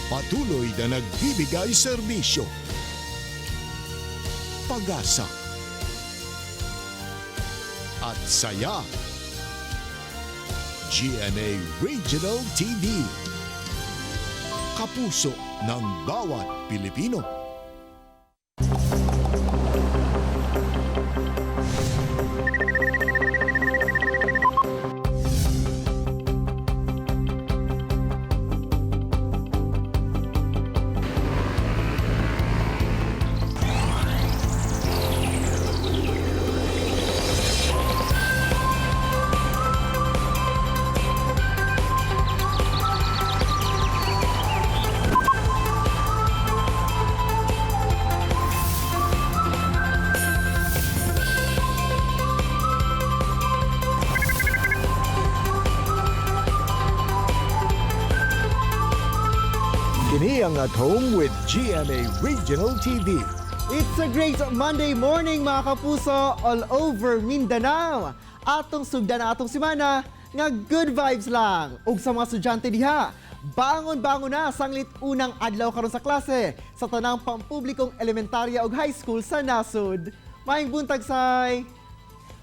Patuloy na nagbibigay serbisyo, pag-asa, at saya. GMA Regional TV. Kapuso ng bawat Pilipino. Kini ang At Home with GMA Regional TV. It's a great Monday morning, mga kapuso, all over Mindanao. Atong sugdan na atong semana nga good vibes lang. Ug sa mga estudyante diha, bangon-bangon na sanglit unang adlaw karon sa klase sa tanang pampublikong elementarya ug high school sa nasod. Maayong buntag, say.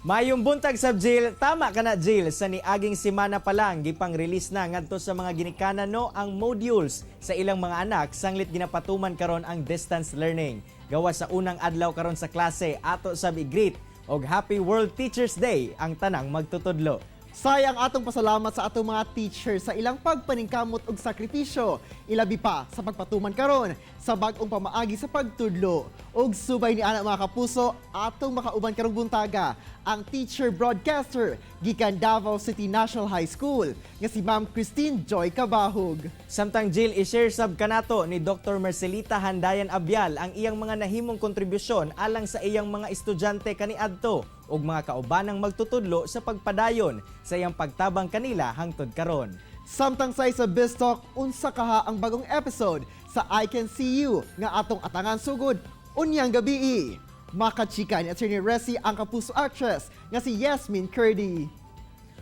Mayong buntag sab, Jill, tama ka na, Jill, sa niaging semana pa lang gipang-release na ngadto sa mga ginikanan no ang modules sa ilang mga anak sanglit ginapatuman karon ang distance learning. Gawa sa unang adlaw karon sa klase, ato sab i-greet og Happy World Teachers Day ang tanang magtutudlo. Sayang atong pasalamat sa atong mga teacher sa ilang pagpaningkamot ug sakripisyo, ilabi pa sa pagpatuman karon sa bag-ong pamaagi sa pagtudlo. Ug subay ni ana, mga kapuso, atong makauban karong buntaga ang teacher broadcaster gikan Davao City National High School nga si Ma'am Christine Joy Cabahug. Samtang Jill, i-share sab kanato ni Dr. Marcelita Handayan Abial ang iyang mga nahimong kontribusyon alang sa iyang mga estudyante kaniadto ug mga kaubanang magtutudlo sa pagpadayon sa iyang pagtabang kanila hangtod karon. Samtang say sa BizTalk, unsa kaha ang bagong episode sa I Can See You nga atong atangan sugod unyang gabii. Makachika ni Attorney Resi ang kapuso actress nga si Yasmin Curdy.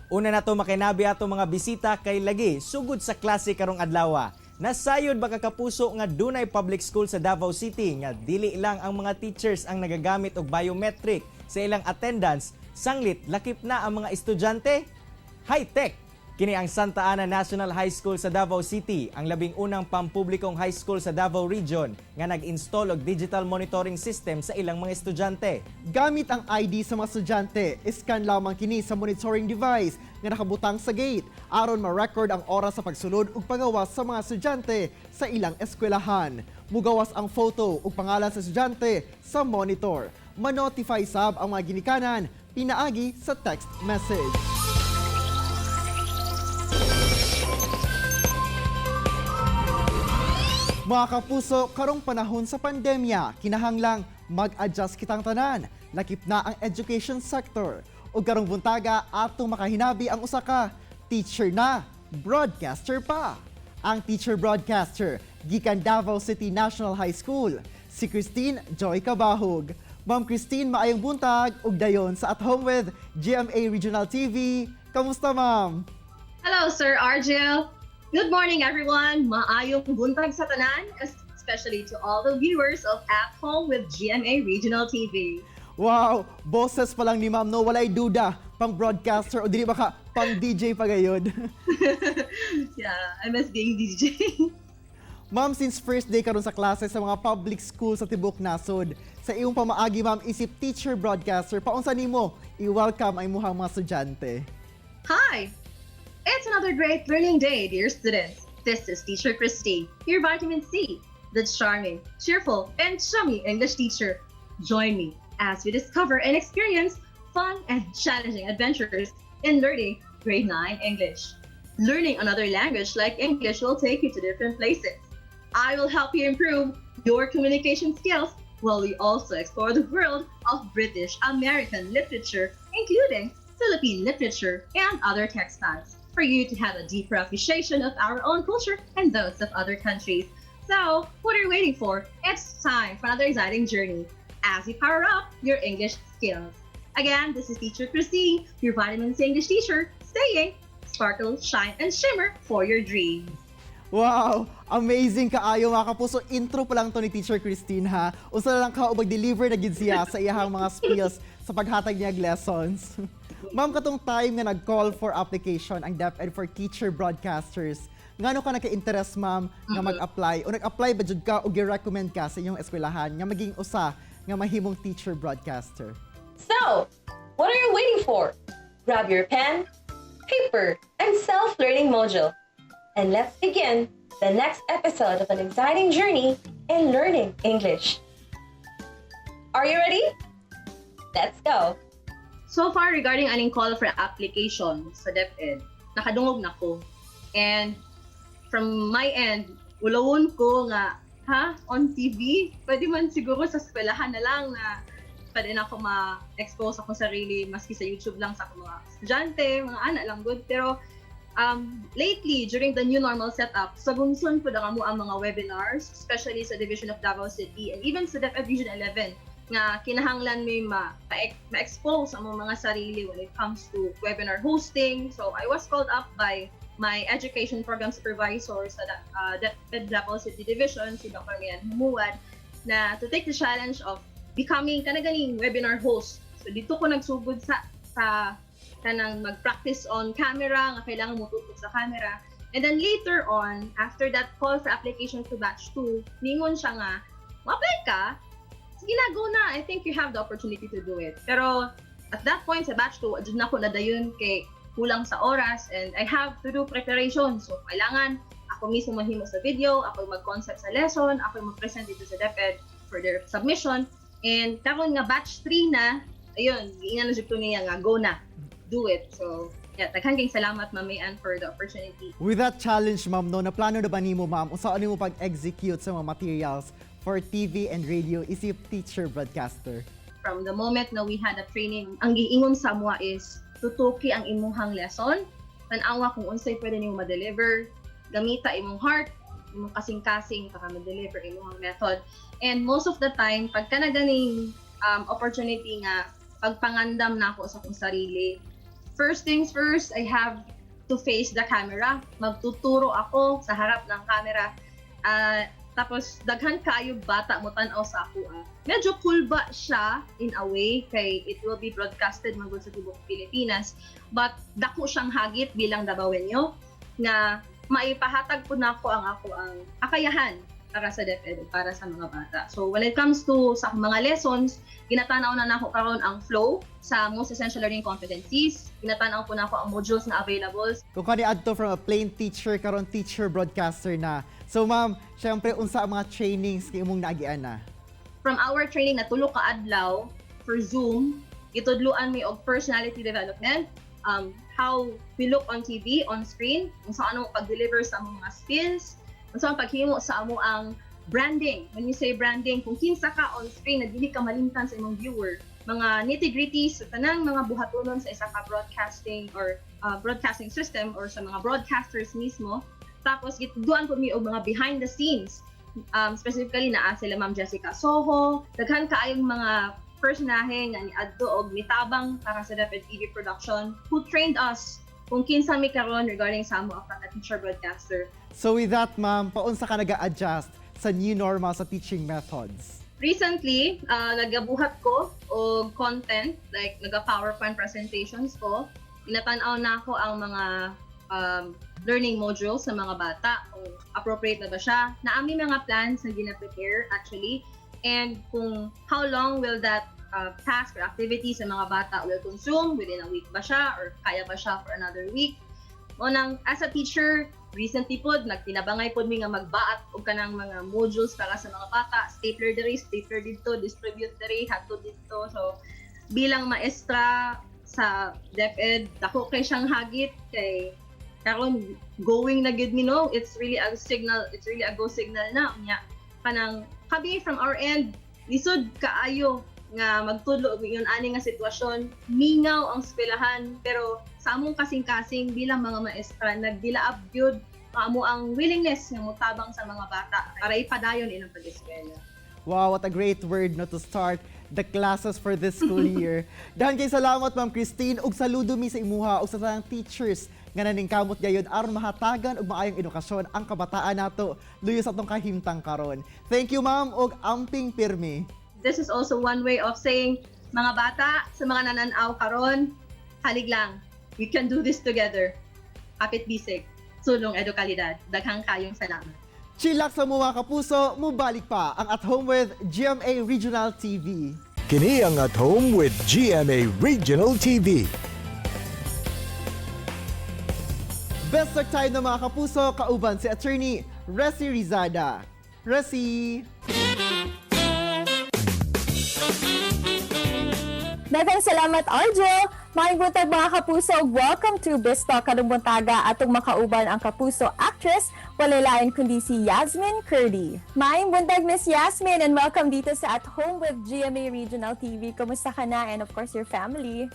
Una na to makinabi ato mga bisita kay lagi sugod sa klase karong adlaw. Nasayod ba ka, kapuso, nga dunay public school sa Davao City nga dili lang ang mga teachers ang nagagamit og biometric sa ilang attendance sanglit lakip na ang mga estudyante? High-tech! Kini ang Santa Ana National High School sa Davao City, ang 11 na pampublikong high school sa Davao Region nga nag-install og digital monitoring system sa ilang mga estudyante. Gamit ang ID sa mga estudyante, iskan lamang kini sa monitoring device nga nakabutang sa gate aron ma-record ang oras sa pagsulod ug pagawas sa mga estudyante sa ilang eskwelahan. Mugawas ang photo ug pangalan sa estudyante sa monitor. Ma-notify sab ang mga ginikanan pinaagi sa text message. Mga kapuso, karong panahon sa pandemya, kinahanglang mag-adjust kitang tanan. Lakip na ang education sector. Ug karong buntaga, atong makahinabi ang usa ka teacher na, broadcaster pa. Ang teacher broadcaster gikan Davao City National High School, si Christine Joy Cabahug. Ma'am Christine, maayong buntag ug dayon sa At Home with GMA Regional TV. Kamusta, ma'am? Hello, Sir Argel. Good morning, everyone. Maayong buntag sa tanan, especially to all the viewers of At Home with GMA Regional TV. Wow, boses pa lang ni ma'am, no, walay duda, pang broadcaster o dili baka pang DJ pa gayud. Yeah, I miss being DJ. Ma'am, since first day karon sa klase sa mga public school sa tibok nasod, sa iyong pamaagi, ma'am, isip teacher broadcaster, paunsa nimo i-welcome ang imuhang mga estudyante? Hi! It's another great learning day, dear students. This is Teacher Christine, your vitamin C, the charming, cheerful, and chummy English teacher. Join me as we discover and experience fun and challenging adventures in learning grade 9 English. Learning another language like English will take you to different places. I will help you improve your communication skills while we also explore the world of British American literature, including Philippine literature and other textiles, for you to have a deeper appreciation of our own culture and those of other countries. So, what are you waiting for? It's time for another exciting journey as you power up your English skills. Again, this is Teacher Christine, your vitamin C English teacher, saying sparkle, shine, and shimmer for your dreams. Wow! Amazing kaayo, mga kapuso. Intro pa lang to ni Teacher Christine, ha. Usa na lang ka og mag-deliver na gid siya sa iyahang mga skills sa paghatag niya og lessons. Ma'am, katong time nga nag-call for application ang DepEd for teacher broadcasters, ngano ka naka-interest, ma'am, nga mag-apply? O nag-apply ba jud ka o gi-recommend ka sa inyong eskwelahan nga maging usa nga mahimong teacher broadcaster? So, what are you waiting for? Grab your pen, paper, and self learning module. And let's begin the next episode of an exciting journey in learning English. Are you ready? Let's go! So far, regarding aning call for application sa DepEd, nakadungog na ko. And from my end, ulawon ko nga, ha, on TV? Pwede man siguro sa eskwelahan na lang na pwede na ako ma-expose akong sarili maski sa YouTube lang sa akong mga estudyante, mga anak lang good. Pero lately, during the new normal setup, sagunsun po na kamo ang mga webinars, especially sa Division of Davao City and even sa DepEd Region 11 nga kinahanglan may ma-expose ang mga sarili when it comes to webinar hosting. So I was called up by my education program supervisor sa DepEd Davao City Division, si Dr. Mian Humuad, na to take the challenge of becoming kanaganing webinar host. So dito ko nagsugod sa kanang mag-practice on camera, nga kailangan mo tutok sa camera. And then later on, after that call for application to batch 2, ningon siya nga, "Ma-apply ka? Sige na, go na. I think you have the opportunity to do it." Pero at that point sa batch 2, dyan ako nadayon kay kulang sa oras and I have to do preparation. So kailangan ako mismo mahimo sa video, ako mag-concept sa lesson, ako mag-present dito sa DepEd for their submission. And karon nga batch 3 na, ayun, giingnan na jud ko niya nga go na, do it. So, yeah, daghan kayong salamat, Ma'am Mayan, for the opportunity. With that challenge, ma'am, no, naplano na ba nimo, ma'am, unsa nimo pag-execute sa mga materials for TV and radio isip teacher broadcaster? From the moment na we had a training, ang giingon sa amoa is tutuki ang imuhang lesson, tan-awa kung unsay pwede nimo ma-deliver, gamita imong heart, imong kasing-kasing para ma-deliver imong method. And most of the time, pagka na ganing opportunity nga pagpangandam na ako sa akong sarili, first things first, I have to face the camera. Magtuturo ako sa harap ng camera. Ah, tapos daghan kaayo bata mo tan-aw sa ako. Ah. Medyo cool ba siya in a way kay it will be broadcasted man gud sa tibuok Pilipinas. But dako siyang hagit bilang Dabawenyo nga maipahatag po nako ang ako ang kakayahan para sa DepEd ug para sa mga bata. So when it comes to sa akong mga lessons, ginatanaw na nako karon ang flow sa most essential learning competencies. Ginatanaw po nako ang modules na available. Kung kani adto from a plain teacher karon teacher broadcaster na. So ma'am, syempre unsa ang mga trainings kay imong naagian na? From our training na 3 ka adlaw for Zoom, gitudluan mi og personality development, how we look on TV, on screen, kung sa ano pag-deliver sa among mga skills, kung sa paghimo sa amo ang branding. When you say branding, kung kinsa ka on screen, na dili ka malimtan sa imong viewer. Mga nitty-gritties sa tanang mga buhatonon sa isa ka broadcasting or broadcasting system or sa mga broadcasters mismo. Tapos gitudluan po mi og mga behind the scenes, specifically naa sila Ma'am Jessica Soho, daghan kaayong mga personahe nga niadto og mitabang para sa DepEd TV production who trained us kung kinsa mi karon regarding sa amo ang teacher broadcaster. So with that, ma'am, paunsa ka nag-adjust sa new normal sa teaching methods? Recently, nagabuhat ko og content like naga-PowerPoint presentations ko. Ginatan-aw na ako ang mga learning modules sa mga bata kung appropriate na ba siya. Naami mga plans na gina-prepare actually and kung how long will that task or activity sa mga bata will consume, within a week ba siya or kaya ba siya for another week. Mo nang as a teacher, recently pod nagtinabangay pod mi nga magbaat og kanang mga modules para sa mga bata, stapler diri, stapler didto, distribute diri, hatod didto. So bilang maestra sa DepEd, dako kay siyang hagit kay karon going na gid mi, no? It's really a signal, it's really a go signal na. Unya kanang kami from our end, lisod kaayo nga magtudlo og ingon ani nga sitwasyon, mingaw ang eskwelahan, pero sa among kasing-kasing bilang mga maestra, nagdilaab gyud amo ang willingness nga motabang sa mga bata para ipadayon ilang pag-eskwela. Wow, what a great word, no, to start the classes for this school year. Daghan kay salamat, Ma'am Christine, ug saludo mi sa imuha ug sa tanang teachers nga naningkamot gayud aron mahatagan og maayong edukasyon ang kabataan nato luyo sa atong kahimtang karon. Thank you, ma'am, og amping pirmi. This is also one way of saying, mga bata, sa mga nananaw karon, halig lang. We can do this together. Kapit bisig. Sulong edukalidad. Daghang kayong salamat. Chillax sa mga kapuso, mubalik pa ang At Home with GMA Regional TV. Kini ang At Home with GMA Regional TV. Best of time na mga kapuso, kauban si Attorney Resi Rizada. Resi! Daghang salamat, Arjo! Maayong buntag, mga kapuso. Welcome to Biztalk karong buntaga, atong makauban ang kapuso actress, walay lain kundi si Yasmin Kurdi. Maayong buntag, Miss Yasmin, and welcome dito sa At Home with GMA Regional TV. Kumusta ka na and of course your family?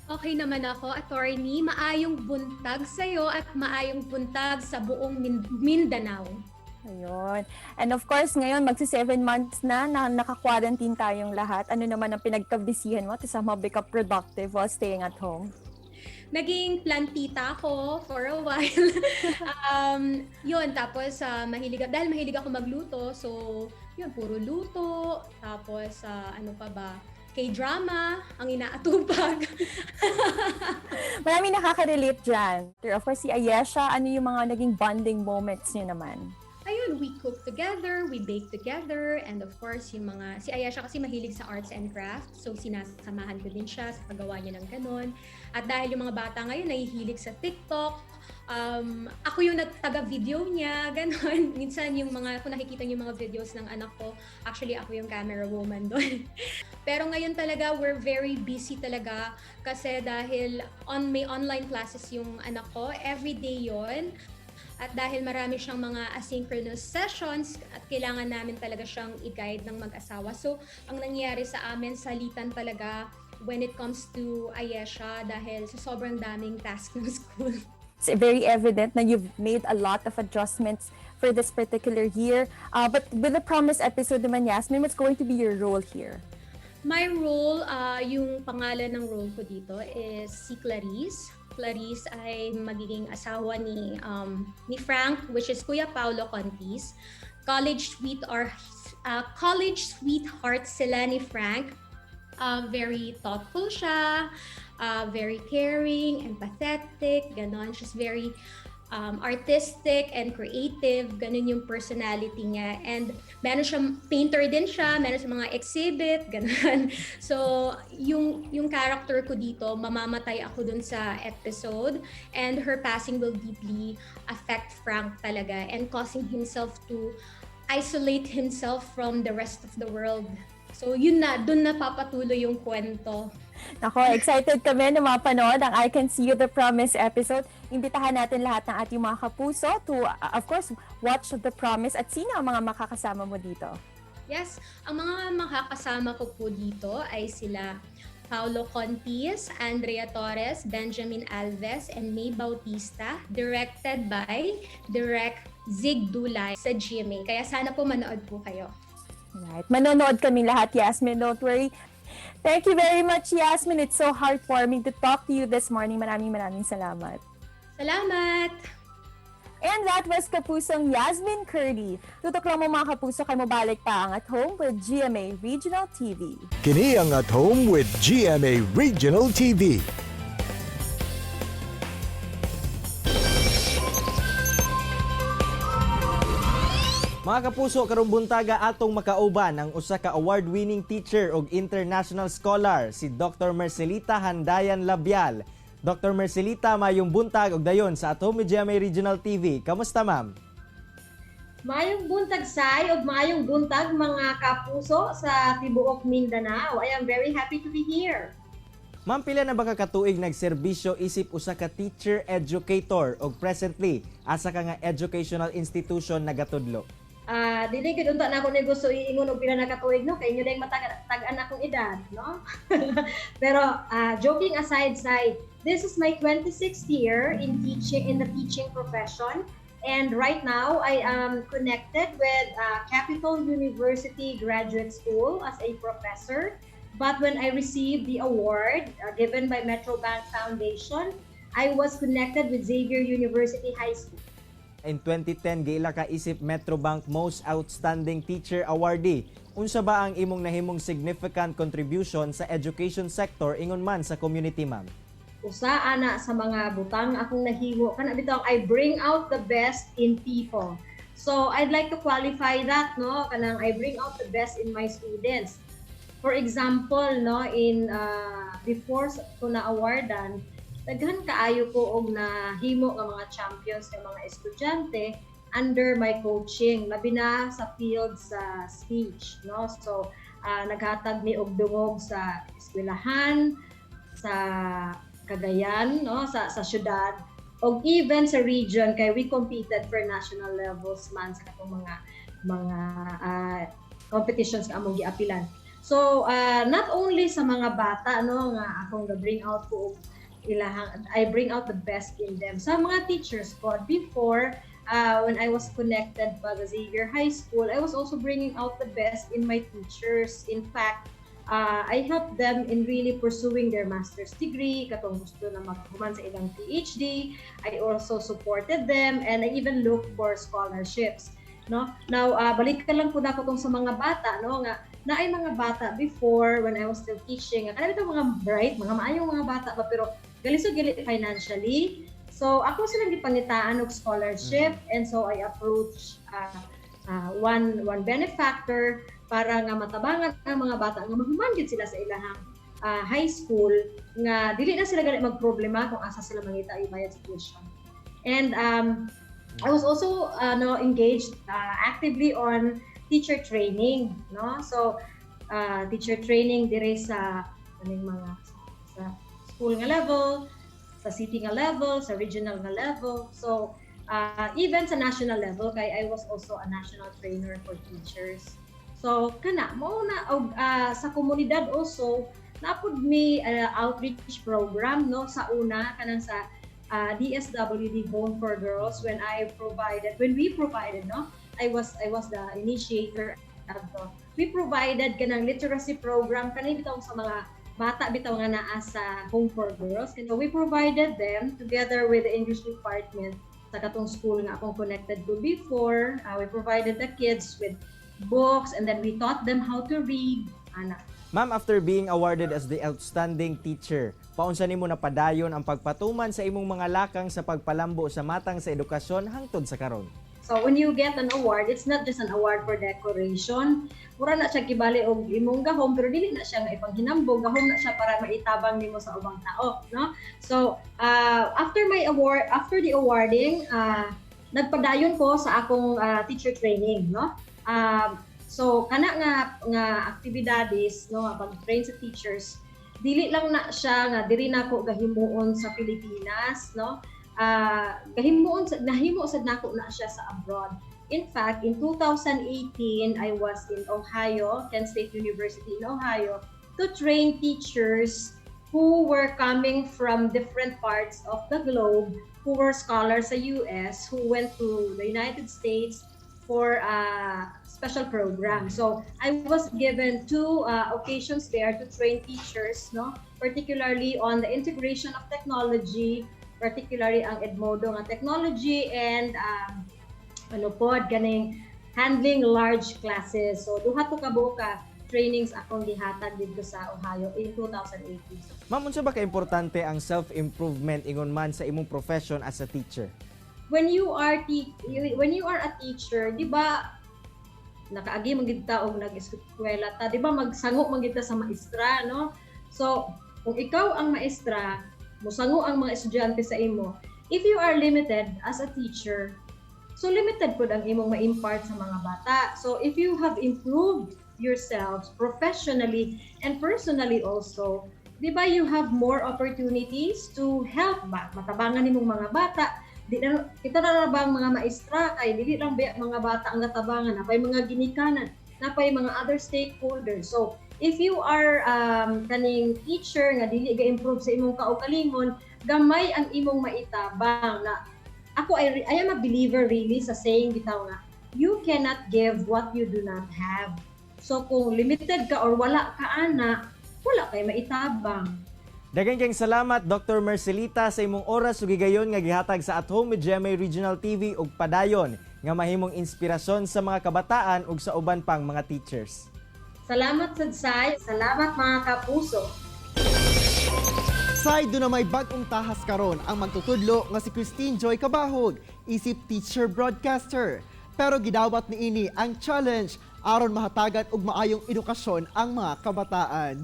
Okay naman ako, attorney. Maayong buntag sa'yo at maayong buntag sa buong Mindanao. Ayun. And of course, ngayon, magsi 7 months na na naka-quarantine tayong lahat. Ano naman ang pinagkabisihan mo to somehow become productive while staying at home? Naging plantita ako for a while. Yun, tapos mahilig, dahil mahilig ako magluto, so yun, puro luto. Tapos ano pa ba? K-drama, ang inaatupag. Marami nakaka-relate dyan. Pero of course, si Ayesha, ano yung mga naging bonding moments niyo naman? Ayun, we cook together, we bake together, and of course, yung mga, si Ayesha kasi mahilig sa arts and crafts, so sinasamahan ko din siya sa paggawa niya ng ganon. At dahil yung mga bata ngayon nahihilig sa TikTok, ako yung nagtaga-video niya, ganon. Minsan yung mga, kung nakikita niyo yung mga videos ng anak ko, actually ako yung camera woman doon. Pero ngayon talaga, we're very busy talaga kasi dahil may online classes yung anak ko, every day yon. At dahil marami siyang mga asynchronous sessions at kailangan namin talaga siyang i-guide ng mag-asawa. So, ang nangyayari sa amin, salitan talaga when it comes to Ayesha dahil sa sobrang daming task ng school. It's very evident na you've made a lot of adjustments for this particular year. But with the Promise episode naman, Yasmin, what's going to be your role here? My role, yung pangalan ng role ko dito is si Clarice. Clarice ay magiging asawa ni Frank, which is Kuya Paolo Contis. College sweetheart sila ni Frank. Very thoughtful siya, very caring, empathetic, ganon. She's very artistic and creative, ganun yung personality niya. And meron siyang painter din siya, meron siyang mga exhibit, ganun. So, yung character ko dito, mamamatay ako dun sa episode and her passing will deeply affect Frank talaga and causing himself to isolate himself from the rest of the world. So, yun na, dun na papatuloy yung kwento. Nako, excited kami na mapanood ang I Can See You The Promise episode. Imbitahan natin lahat ng ating mga kapuso to, of course, watch The Promise. At sino ang mga makakasama mo dito? Yes, ang mga makakasama ko po dito ay sila Paolo Contis, Andrea Torres, Benjamin Alves, and May Bautista, directed by Direk Zig Dulay sa GMA. Kaya sana po manood po kayo. Right. Manonood kami lahat, Yasmin. Don't worry. Thank you very much, Yasmin. It's so heartwarming to talk to you this morning. Maraming maraming salamat. Salamat! And that was Kapusong Yasmin Kurdi. Tutok lang mo, mga kapuso, kay mobalik pa ang At Home with GMA Regional TV. Kini ang At Home with GMA Regional TV. Mga kapuso, karong buntaga atong makauban ang usa ka award-winning teacher ug international scholar, si Dr. Mercelita Handayan Labial. Dr. Mercelita, mayong buntag ug dayon sa At Home with GMA Regional TV. Kamusta, ma'am? Maayong buntag, Sai, ug maayong buntag, mga kapuso sa tibuok Mindanao. I am very happy to be here. Ma'am, pila na ba ka katuig nagserbisyo isip usa ka teacher educator ug presently asa ka nga educational institution nagatudlo? Ah, dili gid unta na ako ni gusto iingon og pila na ka tuig, no, kay inyo dayong matag-an akong edad, no? Pero joking aside, Sai, this is my 26th year in teaching, in the teaching profession. And right now, I am connected with Capital University Graduate School as a professor. But when I received the award given by Metrobank Foundation, I was connected with Xavier University High School. In 2010, giila ka isip Metrobank Most Outstanding Teacher Awardee. Unsa ba ang imong nahimong significant contribution sa education sector ingon man sa community, ma'am? Usa ana sa mga butang akong nahimo kana bitaw, I bring out the best in people. So I'd like to qualify that, no, kanang I bring out the best in my students. For example, no, in before ko na awardan, daghan kaayo ko og nahimo nga mga champions nga mga estudyante under my coaching, labi na sa field sa speech, no. So naghatag mi og dungog sa eskwelahan sa Cagayan, no, sa syudad og even sa region kay we competed for national levels man sa katong mga competitions nga among giapilan. So not only sa mga bata, no, nga akong ga-bring out ko og ilahang, I bring out the best in them. Sa mga teachers ko before, when I was connected pa sa Xavier High School, I was also bringing out the best in my teachers. In fact, I helped them in really pursuing their master's degree, katong gusto na maghuman sa ilang PhD. I also supported them and I even looked for scholarships. No? Now, balik ka lang po na ko tong sa mga bata, no, nga naay mga bata before when I was still teaching, nga kanang mga bright, mga maayong mga bata ba, pero galisod gali financially. So ako silang gipangitaan og scholarship and so I approach one benefactor para nga matabangan ang mga bata nga mahuman gid sila sa ilahang high school, nga dili na sila gali magproblema kung asa sila mangita ibayad sa tuition. And I was also no, engaged actively on teacher training, no? So teacher training dire sa kaning mga sa school nga level, sa city nga level, sa regional nga level. So even sa national level kay I was also a national trainer for teachers. So kana mao na og sa komunidad also napud mi outreach program, no, sa una kanang sa DSWD Home for Girls when we provided, no, I was the initiator adto. We provided kanang literacy program kani bitaw sa mga bata bitaw nga naa sa Home for Girls, and we provided them together with the English department sa katong school nga akong connected to before. We provided the kids with books and then we taught them how to read ana. Ma'am, after being awarded as the outstanding teacher, paunsa nimo napadayon ang pagpatuman sa imong mga lakang sa pagpalambo sa matang sa edukasyon hangtod sa karon? So when you get an award, it's not just an award for decoration. Mura na siya kibali og imong gahom pero dili na siya nga ipanghinambog, gahom na siya para maitabang nimo sa ubang tao, no? So after my award, after the awarding, nagpadayon ko sa akong teacher training, no? So kana nga aktibidades, no, nga pag-train sa teachers, dili lang na siya nga diri nako gahimuon sa Pilipinas, no? Gahimuon sa nahimo sad nako na siya sa abroad. In fact, in 2018, I was in Ohio, Kent State University in Ohio, to train teachers who were coming from different parts of the globe, who were scholars sa US, who went to the United States for a special program. So I was given two occasions there to train teachers, no, particularly on the integration of technology, particularly ang Edmodo nga technology and ano pod ganing handling large classes. So duha to ka buok ka trainings akong gihatag didto sa Ohio in 2018. Ma'am, unsa ba ka-importante ang self-improvement ingon man sa imong profession as a teacher? When you are a teacher, di ba nakaagi man gid ta og nag-eskwela ta, di ba magsango man gid ta sa maestra, no? So, kung ikaw ang maestra, musango ang mga estudyante sa imo. If you are limited as a teacher, so limited pud ang imong ma-impart sa mga bata. So, if you have improved yourselves professionally and personally also, di ba you have more opportunities to help ba? Matabangan nimong mga bata, di na kita na ba ang mga maestra kay dili lang ba mga bata ang natabangan, napay mga ginikanan, napay mga other stakeholders. So if you are kaning teacher nga dili ga improve sa imong kaugalingon, gamay ang imong maitabang. Na ako, I am a believer really sa saying bitaw nga you cannot give what you do not have. So kung limited ka or wala ka ana, wala kay maitabang. Daghang kayong salamat, Dr. Mercelita, sa imong oras ug higayon nga gihatag sa At Home with GMA Regional TV ug padayon nga mahimong inspirasyon sa mga kabataan ug sa uban pang mga teachers. Salamat sad, Sai. Salamat, mga kapuso. Say duna may bag-ong tahas karon ang magtutudlo nga si Christine Joy Cabahug, isip teacher broadcaster. Pero gidawat niini ang challenge aron mahatagan og maayong edukasyon ang mga kabataan.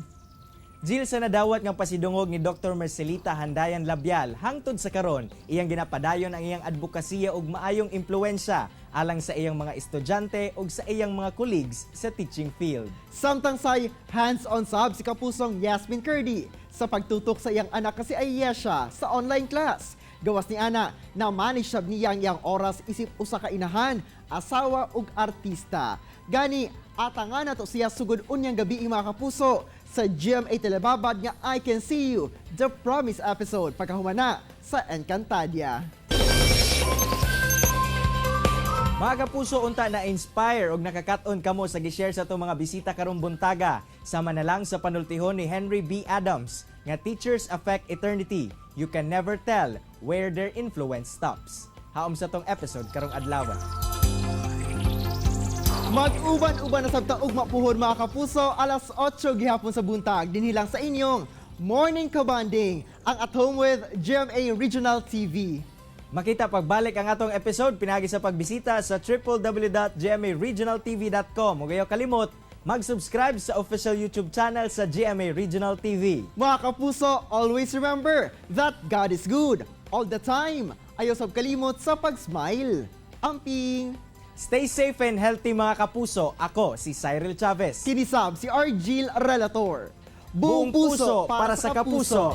Jill, sa nadawat nga pasidungog ni Dr. Mercelita Handayan Labial, hangtod sa karon, iyang ginapadayon ang iyang advokasya ug maayong impluwensya alang sa iyang mga estudyante ug sa iyang mga colleagues sa teaching field. Samtang say hands-on sab si kapusong Yasmin Curdy sa pagtutok sa iyang anak kasi Ayesha sa online class. Gawas ni ana, na manage sab niya ang iyang oras isip usa ka inahan, asawa ug artista. Gani, atangan nato siya sugod unyang gabi, mga kapuso, sa GMA Telebabad nga I Can See You, The Promise episode pagkahumana sa Encantadia. Mga kapuso, unta na inspire og nakakat-on kamo sa gi-share sa atong mga bisita karong buntaga. Sama na lang sa panultihon ni Henry B. Adams nga "Teachers affect eternity. You can never tell where their influence stops." Haom sa tong episode karong adlaw. Mag-uban-uban na sab ta ugma puhon, mga kapuso, alas 8 gihapon sa buntag dinhi lang sa inyong Morning Kabanding, ang At Home with GMA Regional TV. Makita pagbalik ang atong episode pinagi sa pagbisita sa www.gmaregionaltv.com. Ug ayaw kalimot mag-subscribe sa official YouTube channel sa GMA Regional TV. Mga kapuso, always remember that God is good all the time. Ayaw sab kalimot sa pag-smile. Amping! Stay safe and healthy, mga kapuso. Ako si Cyril Chavez. Kini sab si Argil Relator. Buong puso para sa kapuso.